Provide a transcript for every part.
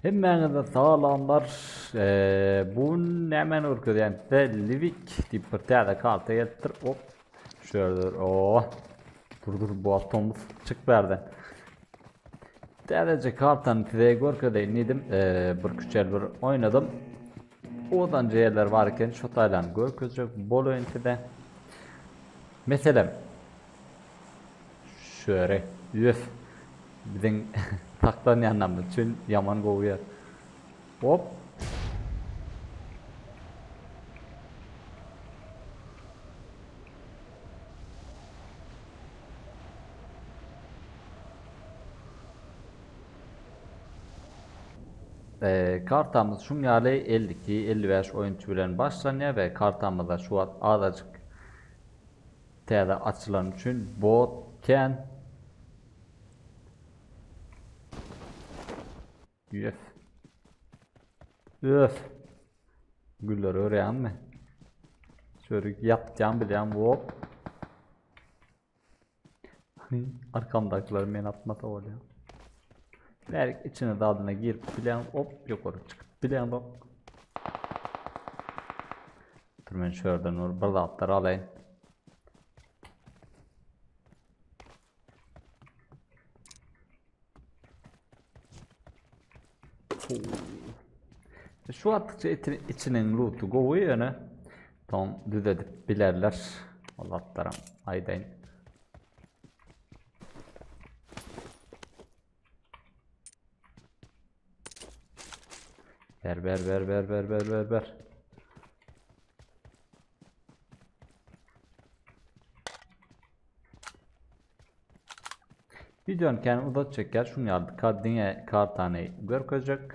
Hemmäňize salamlar. Eee, bu nämäni görkezýän size Livik diýip bir täze karta gelipdir. Hop. Şu ýerde o. Dur dur bu awtobus çyk bärden. Täzeje kartany size görkezeýin diýdim. Eee, bir küçel bir oýnadym. Odan ýerler bar eken, şu taýlany görkezjek bolaýyn size. Meselem, Şöre, üf. Biziň saklanýanlarymyz üçin ýaman gowy ýer. Hop. Ee, kartamyz şuň ýaly 52, 55 oýunçy bilen başlanýar we kartamyzda şu wagt azajyk Täze açylany üçin bot kän. Yes. Öf. Gülleri görýäňmi? Şöyle ýapýan bilýän hop. Arkamdakiler meni atmasa bolýar. Bärik içine dadyna girip bilýän hop ýokary çykyp bilýän bak. Dur men şu ýerden bir, bir zatlar alaýyn. Şu atdyça içiniň lootu gowy ýöne soň düzedip bilerler. Ol atlaram aýdaýyn. Ber ber ber ber ber ber ber ber. Videony kän uzat çekýär. Şuň ýaly ka diňe kartany görkezjek.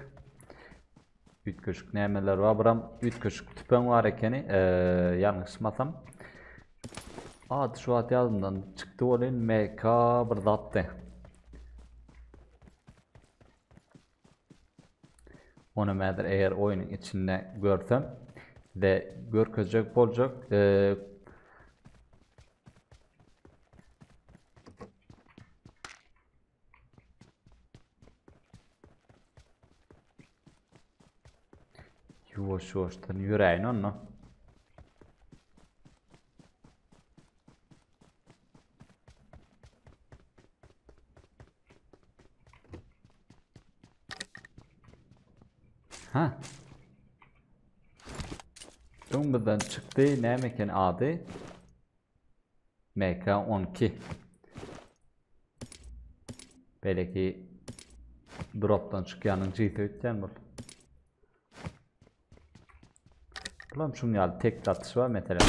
Üýtgeşik nämeler bar buram? Üýtgeşik tüpeň bar ekeni. Ee, ýalňyşmasam. Ady şu wagt ýadymdan çykdy welin MK bir zatdy. Ony häzir eger oýnuň içinde görsem size görkezjek boljak. Ee, Ýuwaş ýuwaşdan ýöräýin onda. Ha. Öňümizden çykdy. Näme eken ady? MK12. Belki dropdan çykýanyň jisi öýtýän bul. Bulam şuň ýaly tek atyş bar meselem.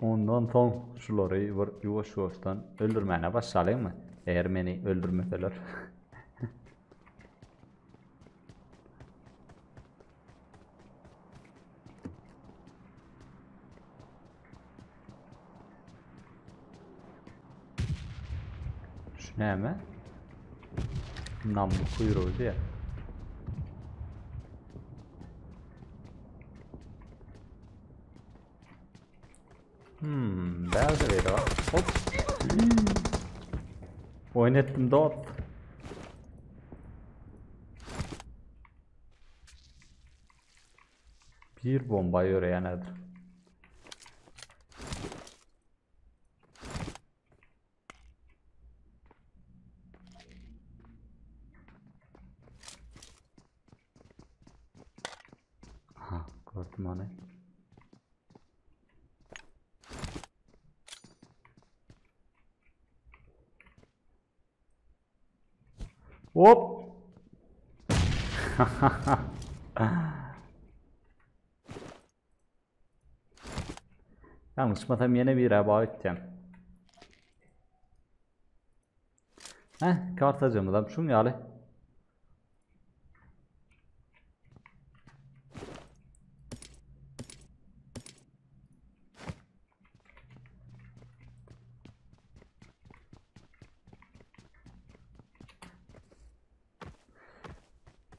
Ondan soň şulary bir ýuwaş-ýuwaşdan öldürmäne başlalyňmy? Eger meni öldürmeseler. Şu näme? Namly kuyruğu diye. Hmm, bärde biri bar. Hop. Hmm. Oýun etdim dost. Bir bomba ýöreýän häzir. Aha, gördüm ony. Hop. Yanlışmasam ýene bir aba ötýän. Heh, kartacamyzam şuň ýaly.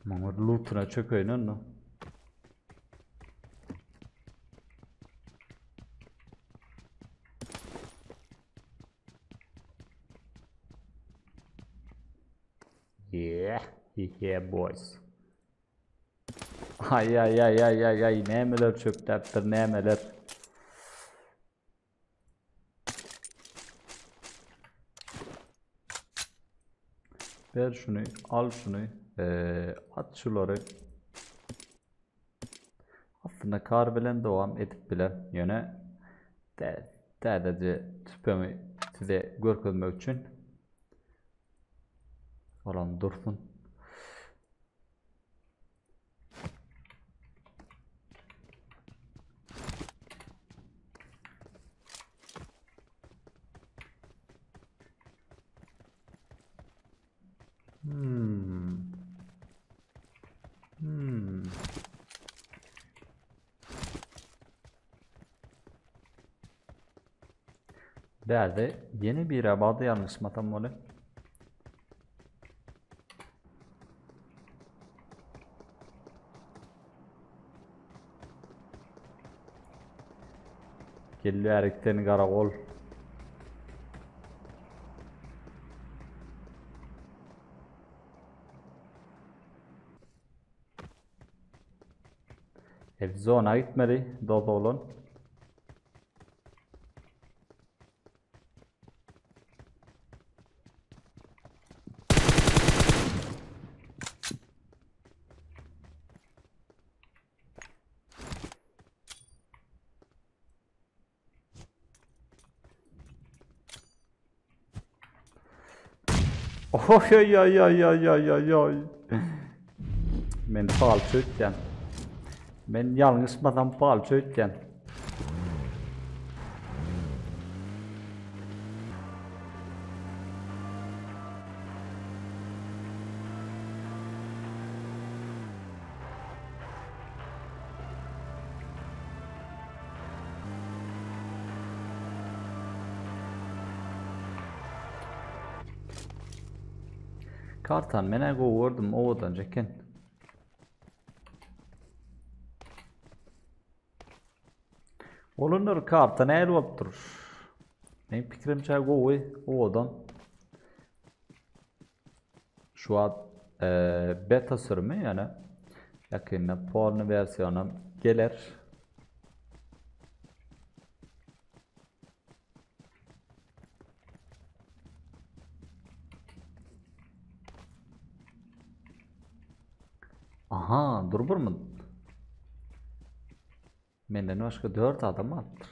Maňa lootuna çökeýin onda. Yeah, yeah boys. Ay ay ay ay ay ay nämeler çökdäpdir nämeler. Ber şuny, al şuny, ee, at şulary. Aslynda kar bilen dowam edip biler. Ýöne täzeje tüpeňi size görkezmek üçin olam dursun. Hmm. Hmm. Bärde ýene bir bardy ýalňyşmasam ony. Gel bärik sen garagol. Hep zona gitmeli doz oglan. Oy ay ay ay ay ay ay ay. Men palça ötýän. Men ýalňyşmasam palça ötýän. Kartan menä gowy gördüm owadanca eken. Olanlar karta nähili bolup dur? Meň pikirimçe gowy, owadan. Şu wagt e, beta sürümi ýöne ýakynda polny wersiýonam geler. Aha, dur bir minut. Menden başga 4 adam alypdyr.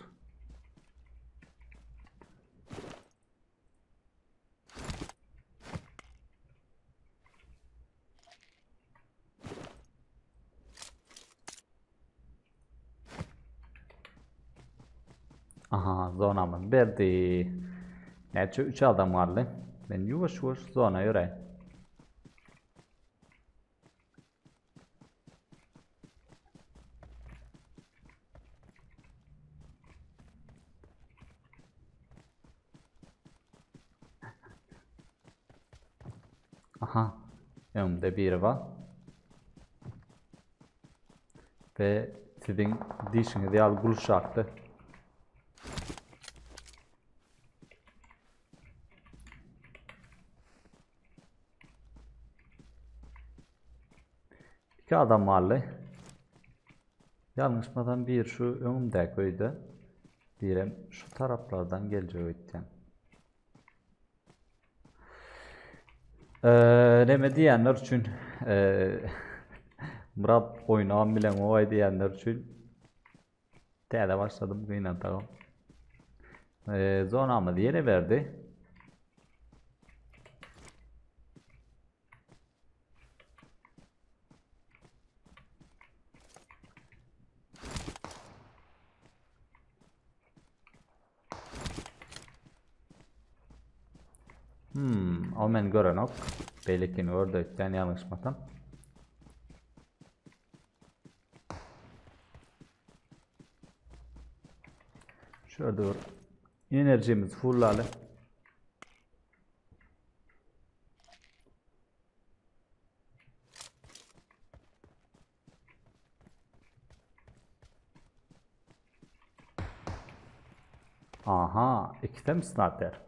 Aha, zonamyz berdi. Näçe 3 adam galdy. Men ýuwaş ýuwaş zona ýöräýin. Aha, öňümde biri bar. We siziň dişiňiz ýaly gulşakdy. İki adam galdy. Ýalňyşmasam bir şu öňümdäki öýde, birem şu taraplardan geljek öýtýän. Ee, neme diýenler üçin ee, Murat oýnam bilen oý diýenler üçin täze başladym gynantagam. Ee, zonamyz ýene berdi. Hmm, o men görenok. Beýlekini gördü öýtýän ýalňyşmasam. Şurada bir enerjimiz fullaly. Aha, ikisem snaper.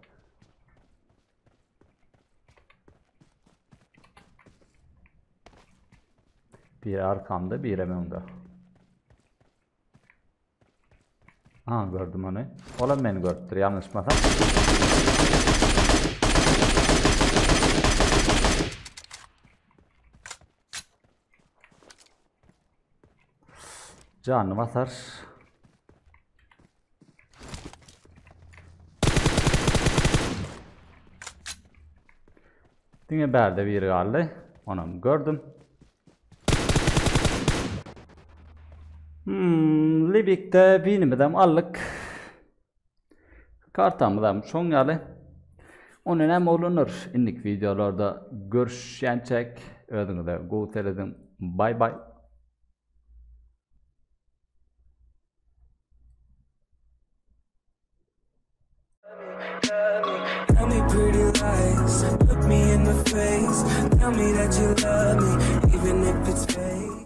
Biri arkamda, birem öňde. Aha, gördüm ony. Olam meni görüpdir, ýalňyşmasam. Janyny basar. Diňe bärde biri galdy. Onam gördüm. Hmm, Libikde binimizem aldyk. Kartamyzam şoň ýaly. Onda näme bolunur? Indiki wideolarda görüşýänçäk özüňize gowy serediň. Bay bay. Tell me pretty lies, look me in the face. Tell me that you love me, even if it's fake.